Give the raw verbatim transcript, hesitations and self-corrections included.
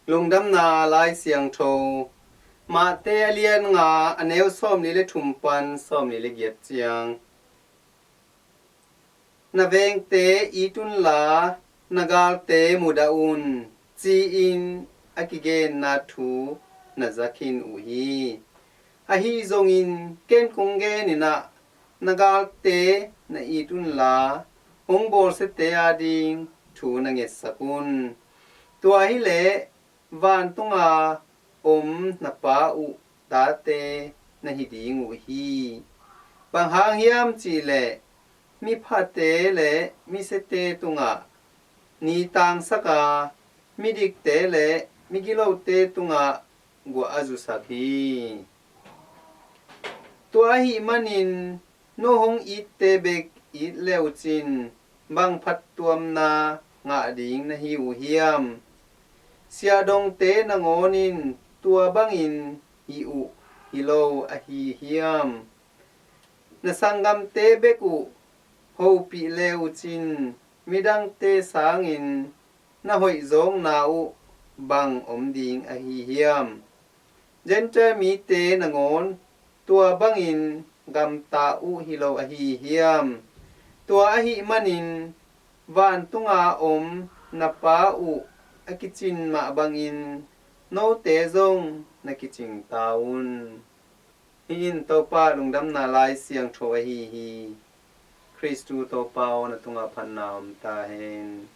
Lungdamna Lai Siangtho, Mate a lian nga, a neu sawmli le thum pan sawmli le giat ciang. Na vengte it unla, na galte mudah un, ci-in a kigenna thu na za khin uh hi. Ahi zongin ken kong genin ah, na galte na it unla, hong bawlsiate ading thu na ngetsak un. Tua hileh vantunga om na Pa uh tate na hi ding uh hi. Bang hang hiam cihleh, miphate le misiate tungah ni tangsak a, midikte le migilote tungah guah a zusak hi. Tua ahih manin no hong itte bek it le uh cin bang phattuamna ngah ding na hi uh hiam? Siahdongte nangawn in tua bangin hih uh hi lo ahi hiam? Na sanggamte bek uh hopih le uh cin midangte sangin na hoihzawkna uh bang om ding ahi hiam? Gentile mite nangawn tua bangin gamta uh hi lo ahi hiam? Tua ahih manin vantunga om na Pa uh a kicin mah bangin note zong na kicing ta un. Hih in Topa Lungdamna Lai Siangtho ahi hi. Khristu Topa aw, na tungah phatna om ta hen.